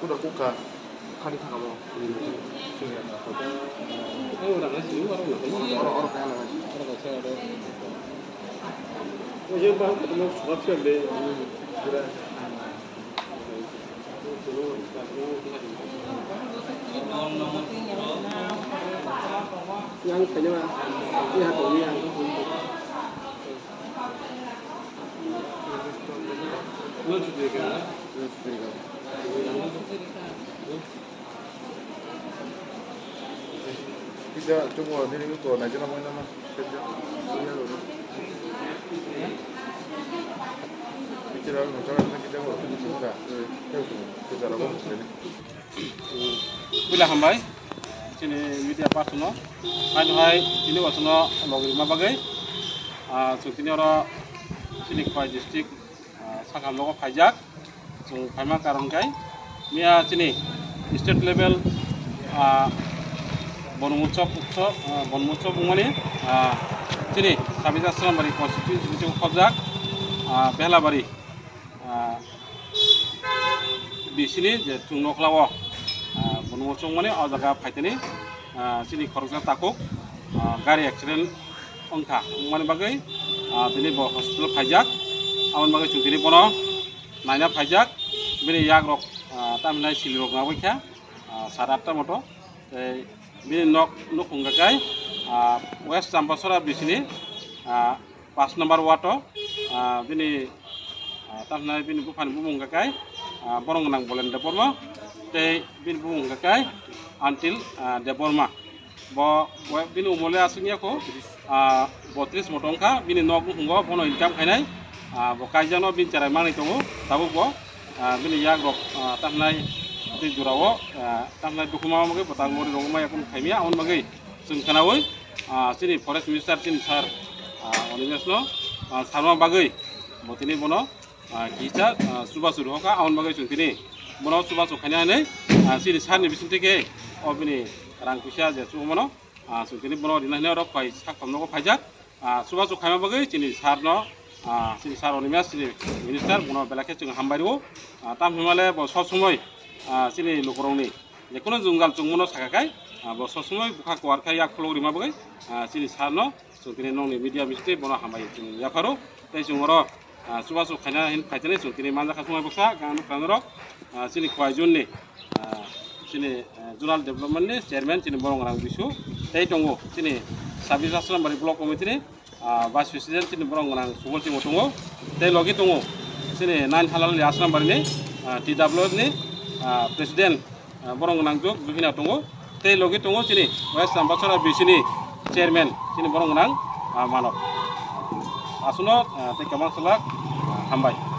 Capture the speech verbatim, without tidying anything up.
Kuda kuka khali thangamo. Oro, oro kaya na. Yang kaya na. Yang kaya na. Kisa chungo nini ko naijana moinama. Kisa chungo nini ko. Puila hambai chini media person no. Haino hai chini wasono logirima bagwi, ah, chwng tini oro chini Khowai district, ah, sakam logo phaijak. Chwng phaima karon khe miya chini state level, ah, Bon Motsob utsob, ah, Bon Motsob wngmani, ah, chini Sabita Srambari constituency bisingo khobjak, ah, Behlabari, ah, bisini je chwng nokla o, ah, Bon Motsob wngmani o jaga phaitani, ah, chini khoroksa takhuk, ah, gari accident wngkha, wngmani bagwi, ah, tini bo hospital phaijak. Aboni bagwi chwng tini bono naina phaijak. Bini yak rok, ah, tamhinai sili rok nangwi kha, ah, sat atta moto. Tei bini nok nukhung hwnkhe, ah, West Champasora bisini, ah, pash number ward o, ah, bini, ah, tamhinai bini buphani bumung hwnkhe, ah, borok gwnang Bolen Debbarma tei bini bumung hwnkhe Antil, ah, Debbarma. Bo, bo bini umor le aswk ya kho, ah, botris moto wngkha, bini nok nukhungo bono income khainai, ah, bo kaijakno bini cherai manwi tongo, tabuk bo, ah, bini yak rok, ah, tamhinai tei jora o, ah, tamhinai dukhu ma bagwi bo tang mori rok ma yakung khaimya, aboni bagwi chwng khwnaui, ah, chini forest minister chini sir, ah, Animesh no, ah, salma bagwi bo tini bono, ah, kisa, ah, chubachu rohorkha, aboni bagwi chwng tini bono chubachu khaina hinwi, ah, chini sir ni bisingtwi khe o bini rang puisa je chubamano, ah, chwng tini bono rina hinwi oro phai sak phamnogo phaijak. Ah, chubachu khaima bagwi chini sir no, ah, chini sir Animesh chini minister bono belai khe chwng hambai rwo. Ah, tamhinmale bo sob somoi, ah, chini lukurokni jekunu jwngjal chwngmano sakha khai, ah, bo sob somoi bwkha kuar khai yak khulok rima bagwi, ah, chini sir no chwng tini nokni media bisingtwi bono hambai chwng yapharo. Tei chwng oro, ah, chubachu khaina hin phaitani chwng tini manjakha chwng bai bwkha gang nukha norok, ah, chini Khowai zone ni, ah, chini, ah, zonal development ni chairman chini Borok Rang Bisu tei tongo chini Sabita Srambari block committee ni, ah, vice president chini Borok Rang Subol Chimo tongo tei logi tongo chini nine Halal Asrambari ni, ah, T W F ni, ah, president, ah, borok gwnang jok Juhina tongo, tei logi tongo chini West Champasora bisini chairman chini borok gwnang, ah, Manok. Asuno, ah, tei kwbang salak, ah, hambai.